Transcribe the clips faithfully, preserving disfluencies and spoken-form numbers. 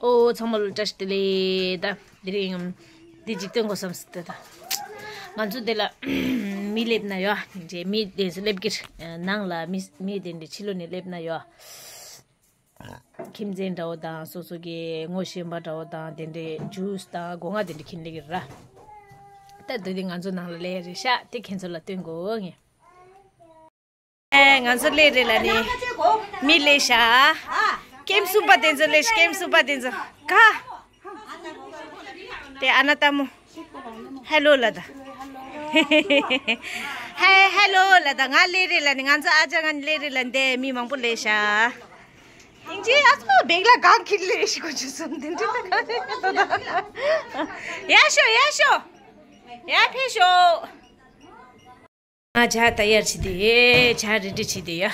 ཨོ་ཚང་མ་ལ་བཀྲ་ཤིས་བདེ་ལེགས། ད་དེ་རིང་འདི་འཇིག་རྟེན་གོ་བསམ་སྲིད་དེ། ད་ང་ཚོ་དེ་ལ་མི་སླེབས་ན་ཡོད་ཅེས། མི་དེ་ཚོ་སླེབས་ཀྱི་རེད། ནང་ལ་མི་མི་དེ་འདྲ་ཕྱི་ལོགས་ནས་སླེབས་ན་ཡོད། ཁྱིམ་མཚེས་འདྲ་བོ་དང་སོ་སོ་གི་ངོ་ཤེས་པ་འདྲ་བོ་དང་དེ་འདྲའི་ཇུས་དང་སྒོ་ང་དེ་འདྲ་ཁྱེར་སླེབས་ཀྱི་རེད། ད་དེ་དེ་ང་ཚོ་ནང་ལ་སླེབས་རེད་ཤག་དེ་ཁྱེད་ཚོ་ལ་སྟོན་དགོས་ངས། ཨེ་ང་ཚོ་སླེབས་རེད་ལ་ནི། མི་སླེབས་ཤག་ཀེམ་གསུམ་པ་དེ་ཚོ་སླེབས་ཤག་ཀེམ་གསུམ་པ་དེ་ཚོ། ག་དེ་ཨ་ན་ཏ་མོ། ཧེ་ལོ་ལ་ད། ཧེ་ཧེ་ལོ་ལ་ད། ང་སླེབས་རེད་ལ་ནི། ང་ཚོ་ཨ་ཅག་ང་སླེབས་རེད་ལ། འདི་མི་མང་པོ་སླེབས་ཤག་ཡིན་གྱི་ཨ་ཚོ་བེག་ལ་གང་ཁྱེར་སླེབས་ཤིག་གོ་ཆུ་སོང་དེ་འདྲ་ད་ག་རེ་ད་ད། ཡ་ཤོ་ཡ་ཤོ། ཡ་ཕེབས་ཤོག་ང་ཇ་ད་ཡར་བྱེད་དེ། ཇ་རེ་ཌི་བྱེད་དེ་ཡ།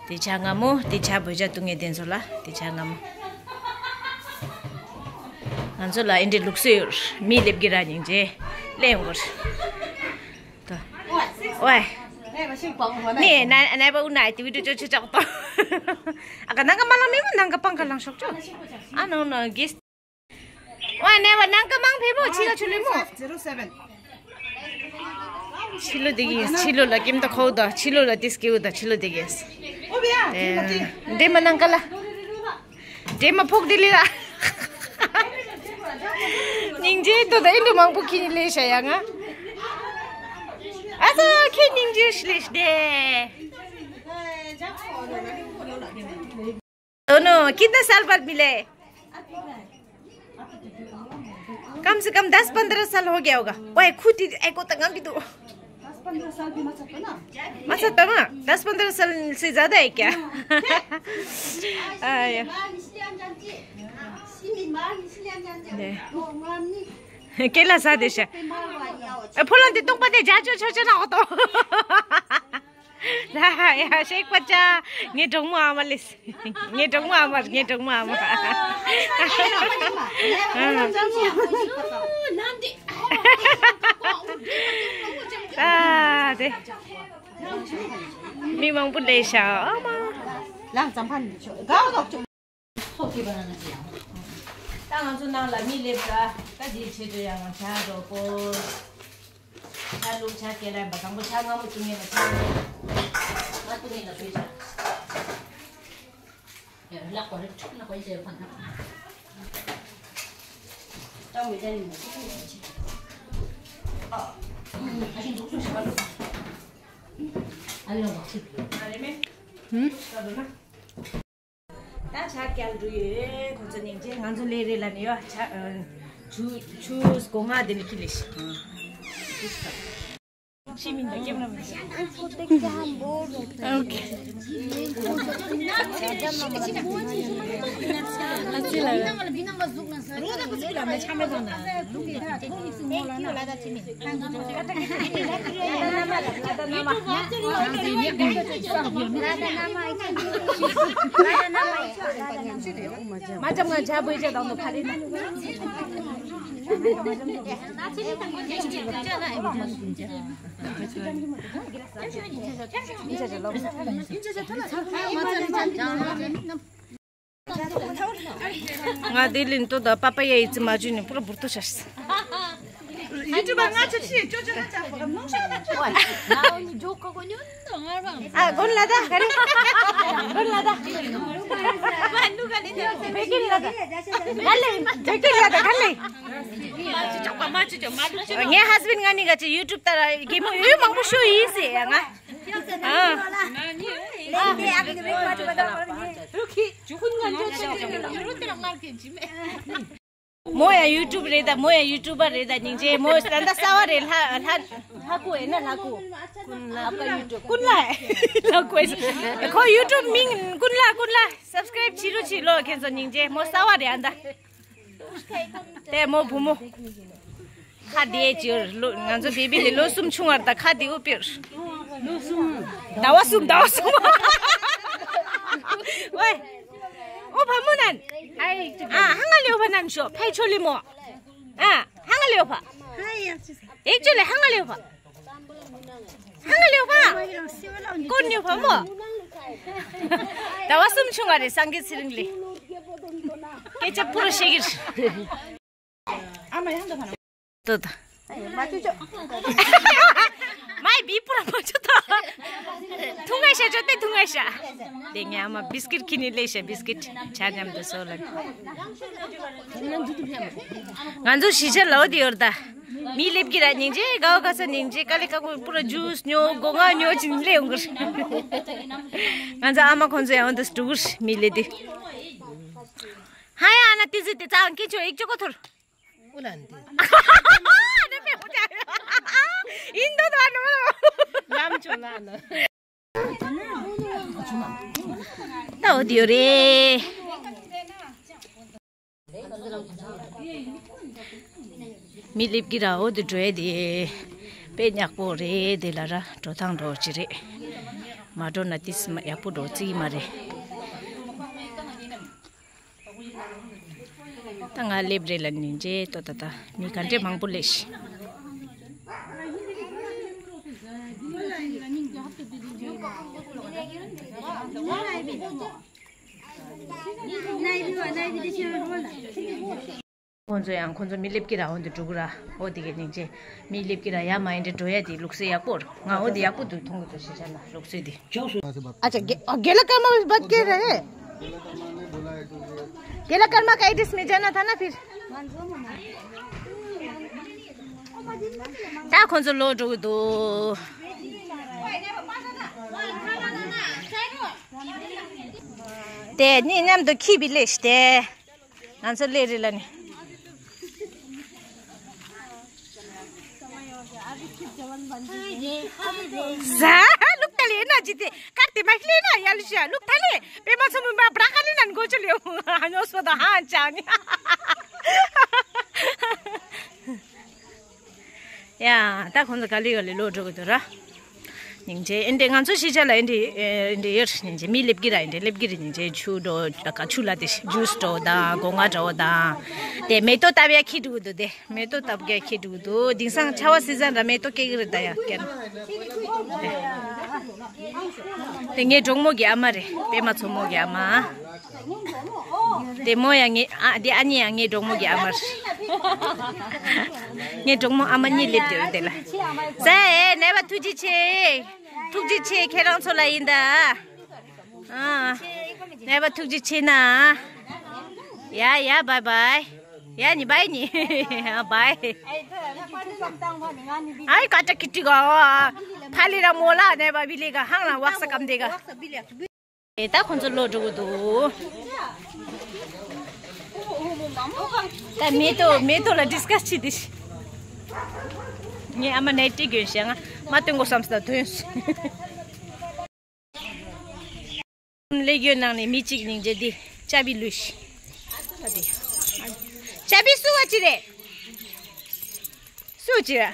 དེ་ཇ་མངར་མོ། དེ་ཇ་བོད་ཇ་བཏུང་ངེས་དེ་ཚོ་ལ་དེ་ཇ་མངར་མོ། ང་ཚོ་ལ་ཨེ་འདྲའི་ལུགས་སྲོལ་ཡོད། མི་སླེབས་ཀྱི་ར་སྙིང་རྗེ་སླེབས་ཡོང་གོ་རེད། ད་ཨོའི། ནས་ན་ནས་པ་འུ་ན་ཨེ་དེ་བི་ཌིའོ་ཅོ་ཅོ་ཅོག་ཏོ། ཨ་ག་ནང་ག་མ་ལང་མི་མོ་ནང་ག་པང་ག་ལང་ཤོག་ཅོ། ཨ་ནོ་ནོ་གེས། ཨོའི་ནས་པ་ནང་ག་མང་ཕེབས་མོ་ཕྱི་ག་ཆུ་ལི་མོ། zero seven། ཕྱི་ལོ་དེ་གིས་ཕྱི་ལོ་ལ་ཀེམ་ད་ཁོ་ད་ཕྱི་ལོ་ལ་ཏིས་ཀེའུ་ད་ཕྱི་ལོ་དེ་གིས། འདྲེ་མ་ནང་ག་ལ། འདྲེ་མ་ཕོག་དེ་ལི་ལ། སྙིང་རྗེ་ཏོ་ད་ཨིན་དུ་མང་པོ་ཁྱི་ནི་ལས་བྱ་ཡ་ང་། ཨ་ཙ་ཁྱི་སྙིང་རྗེ་ཞིག་ལས་བྱ་དེ། दोनों कितना साल बाद मिले? कम से कम दस पन्द्रह साल हो गया होगा। ओए खुद ही एको तक भी तो। दस पन्द्रह साल भी मत सकते ना। मत सकता ना? दस पन्द्रह साल से ज्यादा है क्या? आया। केला सादेशा। ए, पोलन ते तुम पते जा चो चो चो ना हो तो। ལ་ཡ་ཤེག་པ་ཅག་ངའི་གྲོགས་མོ་ཨ་མ་ལེས། ངའི་གྲོགས་མོ་ཨ་མ། ངའི་གྲོགས་མོ་ཨ་མ། ཨ་དེ། མི་མང་པོ་ལས་ཤག་ཨ་མ། ལ་ཙམ་ཕན་ཆོ་ག་ག་ཆོ། ཚོགས་ཀྱི་བར་ན་ཅི་ཡང་། ད་ང་ཚོ་ནང་ལ་མི་སླེབས་ད། ད་འདིའི་ཆེད་དུ་ཡང་ང་ཇ་འགྲོ་དགོས། ཇ་བླུགས། ཇ་སྐྱེལ་ལ་འབའ། དང་པོ་ཇ་མངར་མོ་བཏུང་ངེས་ལ་ཇ། ང་བཏུང་ངེས་ལ་བུད་ཇ། ཡ་ལག་པ་རེ་ཁྲིག་ལ་གོན་ཅེས་ཕན་ན། ད་མི་ཅན་ནི་མ་ཅིག་ཁོ་ཅིག་ཨ་ཞིག་འདུག་ཚོ་ཞིག་ཨ་ལོ། ཨ་ལོ་མ་ཅིག་ཨ་རེ་མེ། ཧུམ། ད་ལོ་ན། ད་ཇ་སྐྱལ་འགྲོ་ཡོད། ཁོ་ཚོ་སྙིང་རྗེ། ང་ཚོ་ལས་རེད་ལ་ནི་ཡོད། ཇ་ཨ་ཆུ་ཆུ་སྒོ་ང་དེ་ལ་ཁྱི་ལས་ཤི། ཤི་མིན་ད་སྐྱེམ་ར་མིན། ཨོ་ཁེ། ཨ་ཙི་ལ། མ་ཅམ་ང་ཇ་བོད་ཇ་དང་དུ་ཁ་རེ་ན། ང་དེ་ལིན་ཏོ་ད་པ་པ་ཡ་ཡི་ཙི་མ་ཇུ་ནི་པུ་ར་བུར་ཏོ་ཤར། ཡུ་ཊུབ་པ་ང་ཚོ་ཤི་ཅོ་ཅོ་ན་ཅག་པ་གམ་ནོ་ཤ། ཨ་གོན་ལ་ད་ག་རེ། གོན་ལ་ད། བེ་ཀིན་ལ་ད། ག་ལེ། བེ་ཀིན་ལ་ད་ག་ལེ། ངའི་ཧས་བེན་ང་ནི་ག་ཅི་ཡུ་ཊུབ་ལྟར་གད་མོ་ཡོད་མང་པོ་ཤོ་ཡིན་ཟེར་ཡ་ང་། མོ་ཡང་ཡུ་ཊུབ་རེད་ད། མོ་ཡང་ཡུ་ཊུབ་པ་རེད་ད། སྙིང་རྗེ། མོ་ད་ལྟ་གསར་པ་རེད། ལྷ་ལྷ་ལྷ་ཀུ་ཨེ་ན་ལྷ་ཀུ། ཀུན་ལ་ཡུ་ཊུབ། ཀུན་ལ་ལྷ་ཀུ་ཨེ། ཁོ་ཡུ་ཊུབ་མིང་ཀུན་ལ། ཀུན་ལ་སབ་སི་ཀ་རེབ་བྱེད་རོགས་བྱེད་ལོ་ཁྱེད་ཚོ། སྙིང་རྗེ། མོ་གསར་པ་རེད་ཨ་ད། དེ་མོ་བུ་མོ། ཁ་བདེ་ཅིར་ལོ། ང་ཚོ་བེ་བི་ལས་ལོ་གསུམ་ཆུང་བར་ད་ཁ་བདེ་འུ་པིར། ཟླ་བ་གསུམ། ཟླ་བ་གསུམ། ཝེ། ཨོ་བ་མོ་ནན། ཨ་ཧང་ལེའོ་བ་ནན་ཤོ་ཕའི་ཆོ་ལི་མོ། ཨ་ཧང་ལེའོ་བ། ཧེ་ཅོ་ལེ་ཧང་ལེའོ་བ། ཧང་ལེའོ་བ། ཀོ་ནེའོ་བ་མོ། ཟླ་བ་གསུམ་ཆུང་བ་རེད། སངས་རྒྱས་ཚེ་རིང་ལི། སྐད་ཆ་པུ་ར་བཤད་ཀྱི་རེད། ཨ་མ་ཡང་དུ་ཁ་ན། ཏོ་ཏ། མ་ཅུ་ཅོ། མའི་བི་པུ་ར་མ་ཅུ་ཏོ། ཐུང་ངེ་ཤ་ཅོ་ཏེ་ཐུང་ངེ་ཤ། དེ་ངས་ཨ་མ་བིས་ཀིཊ་ཁྱེར་ནི་ལེ་ཤ་བིས་ཀིཊ་ཆ་མཉམ་དུ་སོ་ལ། ང་ཚོ་གཞིས་ཆགས་ལའོ་དེ་ཡོད་ད། མི་སླེབས་ཀྱི་ར་སྙིང་རྗེ་དགའ་བ་ག་ས་སྙིང་རྗེ་དཀའ་ལས་ཁག་པོ་པུ་ར་ཇུས་ཉོ་སྒོ་ང་ཉོ་ཅིན་སླེབས་ཡོང་གི་ར། ང་ཚོ་ཨ་མ་ཁོང་ཚོ་ཡང་འོང་དུ་སྤྲུག་གི་ར་མི་སླེབས་དུས། ཧ་ཡ་ཨ་ན་ཏི་ཟི་ཏི་ཙང་ཀི་ཆོ་ཨིག་ཆོ་གོ་ཐུར། ཨུ་ལན་ཏི། ཨ་ནི་པེ་ཧུ་ཅ་ཡོ། ཨིན་དོ་དོ་ཨ་ནོ། ལམ་ཆོ་ལ་ནོ། ད་འོ་དེ་ཡོད་རེད། མི་སླེབས་ཀྱི་ར་འོ་དེ་འགྲོ་ཡ་དེ་དཔེ་ཉག་པོ་རེད། དེ་ལ་ར་འགྲོ་ཐང་འགྲོ་ཅི་རེད། མ་འགྲོ་ན་ཏིས་མ་ཡག་པོ་འགྲོ་རྩིས་མ་རེད། ད་ང་སླེབས་རེད་ལ་ནི་རྗེས་ཏོ་ད་ད་མི་ག་འདྲས་མང་པོ་སླེབས་ཤི། ཁོང་ཚོ་ཡང་ཁོང་ཚོ་མི་སླེབས་ཀྱི་ར་འོང་དུ་འགྲོ་གི་ར། འོ་དེ་གའི་སྙིང་རྗེ། མི་སླེབས་ཀྱི་ར་ཡ་མ་ཡིན་དེ་འགྲོ་ཡ་དེ་ལུགས་སྲོལ་ཡག་པོ་ར། ང་འོ་དེ་ཡག་པོ་འདུག་མཐོང་གི་འདུག་ཤེས་བྱ་ལ་ལུགས་སྲོལ་དེ། ཨ་ཅག་གེ་ཨ་གེ་ལ་ཀར་མ་བ་གེ་ར་ཨེ། གེ་ལ་ཀར་མ་ཀའི་དིས་མི་ཇ་ན་ཐ་ན་ཕིར། ད་ཁོང་ཚོ་ལོག་འགྲོ་གི་འདུག་དེ་གཉིས་མཉམ་དུ་ཁྱི་བི་ལེ་ཤི་དེ། ང་ཚོ་སླེབས་རེད་ལ་ནི། ཟ་ལུག་ཐ་ལེ་ན་ཇི་ཏེ་ཀར་ཏེ་མ་ཁི་ལེ་ན་ཡ་ལུ་ཤ་ལུག་ཐ་ལེ་པེ་མ་ཚོ་མུན་པ་བྲག་ཁ་ལེ་ན་འགོ་ཆུ་ལེ་ཧ་ཉོ་སོ་ད་ཧ་ཅང་ནི། ཡ། ད་ཁོང་ཚོ་ག་ལེ་ག་ལེ་ལོག་འགྲོ་གི་འདུག་ར། སྙིང་རྗེ། ཨེ་འདྲས་ང་ཚོ་གཞིས་ཆགས་ལ་ཨེ་འདྲས་ཨེ་འདྲས་ཡོད་སྙིང་རྗེ། མི་སླེབས་ཀྱི་ར་ཨེ་འདྲས་སླེབས་ཀྱི་རེད། སྙིང་རྗེ་ཆུ་འགྲོ་ད་ག་ཆུ་ལ་དེ་ཇུས་འགྲོ་དང་སྒོ་ང་འགྲོ་དང་། དེ་མེ་ཏོག་བཏབ་ཡ་ཁྱི་འགྲོ་གི་འདུག་དེ་མེ་ཏོག་བཏབ་ཡ་ཁྱི་འགྲོ་གི་འདུག་དེང་སང་ཆར་པ་སི་ཛན་ར་མེ་ཏོག་སྐྱེ་གི་རེད་ད་ཡ་ཀན། དེ་ངའི་གྲོགས་མོ་གི་ཨ་མ་རེད། པད་མ་མཚོ་མོ་གི་ཨ་མ། དེ་མོ་ཡང་ངའི་ཨ་དེ་ཨ་ནི་ཡང་ངའི་གྲོགས་མོ་གི་ཨ་མ་རེད། ངའི་གྲོགས་མོ་ཨ་མ་གཉིས་སླེབས་དེ་རེད་དེ་ལ། ཟེ་ཨེ་ནད་པ་ཐུགས་རྗེ་ཆེ། ཐུགས་རྗེ་ཆེ་ཁྱེད་རང་ཚོ་ལ་ཡིན་ད། ཨ། ནད་པ་ཐུགས་རྗེ་ཆེ་ན། ཡ་ཡ་བའི་བའི། ཡ་ནི་བའི་ནི། བའི། ཨའི་ཀ་ཏྲ་ཀི་ཏི་ག་ཕ་ལི་ར་མོ་ལ་ནད་པ་བི་ལི་ག་ཧང་ལ་ཝག་ས་ཀམ་དེ་ག་ད་ཁོང་ཚོ་ལོག་འགྲོ་གི་འདུག་ད་མེ་ཏོག་མེ་ཏོག་ལ་ཌིས་ཀ་སི་བྱེད་དེ། ངས་ཨ་མ་ནའི་ཊི་གྱོན་ཤག་ང་མ་སྟོན་དགོས་བསམ་སྟ་ཐོན་སོང་། ལས་གྱོན་ནང་ནས་མི་གཅིག་སྙིང་རྗེ་འདི་ཅ་བི་ལུས་ཤི། ད་འདི་ཅ་བི་སུ་བ་ཅི་རེད། སུ་ཅི་ར།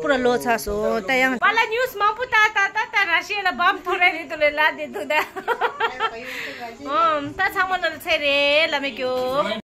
པུ་ར་ལོ་ཚ་སོང་ད་ཡང་། པ་ལ་ཉུས་མང་པོ་ད་ད་ད་ད་ར་ཤེ་ལ་བམ་ཐོ་རེ་རེ་དུ་ལེ་ལ་དེ་དུ་ད། ཨོམ་ད་ཚང་མ་ནོར་ཚེ་རེ་ལ་མེ་གྱོ།